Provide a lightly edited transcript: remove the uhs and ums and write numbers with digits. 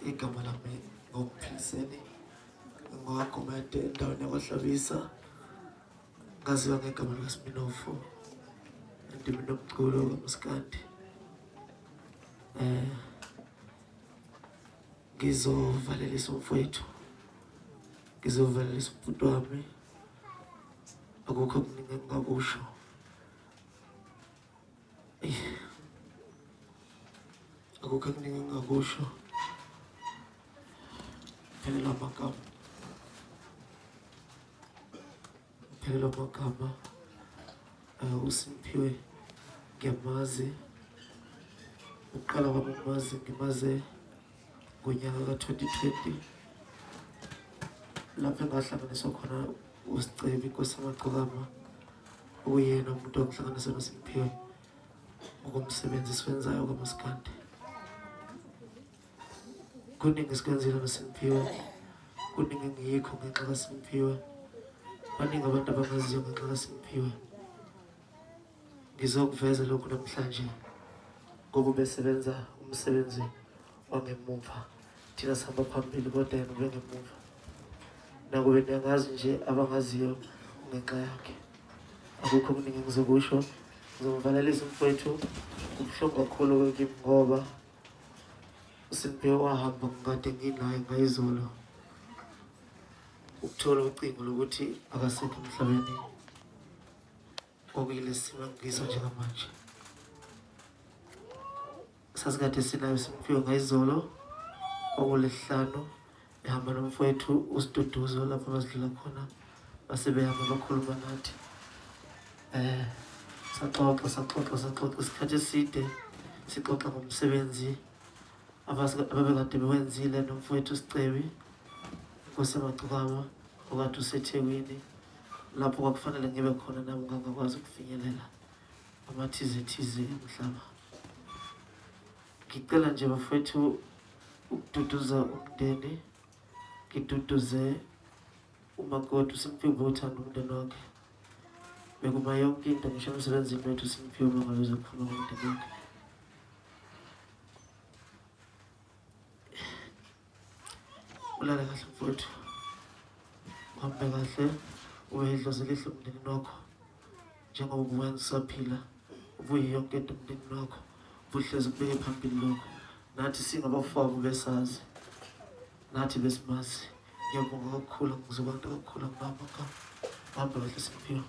Igama lami ngoMphiliseni ngowagomede endaweni yakwaHlabisa, ngaziwa ngegama likaSminofu endimini yomculo kaMaskandi. Eh ngizovalelisa umfowethu, ngizovalelisa umfundi wami, akukho okuningi engingakusho. Akukho okuningi engingakusho. Phelelwa amagama, phelelwa amagama. USimphiwe ngiyamazi, ukuqala kwami ukumazi ngimaze ngonyaka ka-2020 lapho engahlanganiswa khona uSicebi Inkosi Amagcokama, okuyena umuntu ongihlanganisa noSimphiwe ngokomsebenzi esiwenzayo kamaskandi. Kuningi esikwenzile noSimphiwe, kuningi engiyikho ngenxa kaSimphiwe, baningi abantu abangaziyo ngenxa kaSimphiwe. Ngizokuveza lokhu namhlanje ngoba ubesebenza umsebenzi wangemuva, thina sihamba phambili kodwa yena ubengemuva. Nakube niyangazi nje, abangaziyo ngenxa yakhe. Akukho okuningi engizokusho, ngizomvalelisa umfowethu. Kubuhlungu kakhulu kimi ngoba uSimphiwe wahamba ngikade nginaye ngayizolo. Ukuthola ucingo lokuthi akasekho emhlabeni kwakuyilesi simo engikiso njengamanje. Sasikade sinayo Simphiwe ngayizolo kwakulesihlanu, ehamba nomfowethu uSiduduzo lapho abazidlula khona, base behamba bakhuluma nathi. Saxoxa saxoxa saxoxa isikhathi eside, sixoxa ngomsebenzi ababekade bewenzile nomfowethu uSicebi Nkosi Amagcokama okade useThekwini, lapho kwakufanele ngibe khona nami ngangakwazi ukufinyelela amathize thize emhlaba. Ngicela nje bafowethu ukududuza umndeni, ngiduduze umakoti uSimphiwe, uthanda umndeni wakhe. Bekuma yonke into ngisho emsebenzini wethu uSimphiwe uma ngabe uzokhuluma ngomndeni wakhe. Ulale kahle mfowethu, uhambe kahle, ube idlozi elihle emndenini wakho njengoba ubuwenza usaphila, ubuye yonke into emndenini wakho, ubuhlezi kubeke phambili lokho. Nathi singabafowabo besazi, nathi besimazi. Ngiyabonga kakhulu, ngizokwanda kakhulu, angibamba gama. Uhambe kahle Simphiwe.